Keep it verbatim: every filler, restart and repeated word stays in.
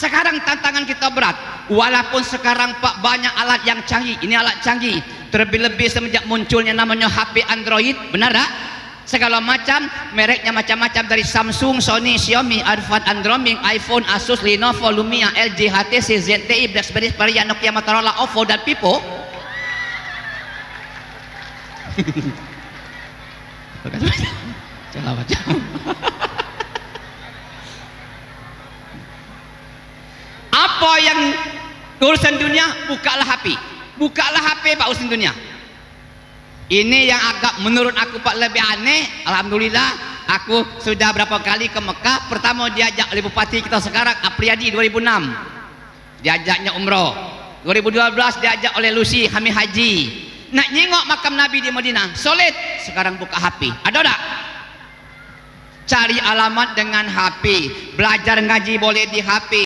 Sekarang tantangan kita berat. Walaupun sekarang, Pak, banyak alat yang canggih. Ini alat canggih. Terlebih-lebih semenjak munculnya namanya H P Android, benar tak? Segala macam, mereknya macam-macam, dari Samsung, Sony, Xiaomi, Alphard, Androming, iPhone, Asus, Lenovo, Lumia, L G, H T C, Z T E, BlackBerry, Xperia, Nokia, Motorola, Oppo, dan Vivo. Salah macam. Apa yang urusan dunia, bukalah H P. Bukalah H P, Pak, urusan dunia. Ini yang agak menurut aku, Pak, lebih aneh. Alhamdulillah, aku sudah berapa kali ke Mekah. Pertama diajak oleh bupati kita sekarang, Apriyadi, dua ribu enam. Diajaknya umroh. Dua ribu dua belas diajak oleh Lucy, kami haji. Nak nyingok makam Nabi di Madinah, sulit. Sekarang buka H P. Ada tak? Cari alamat dengan H P. Belajar ngaji boleh di H P.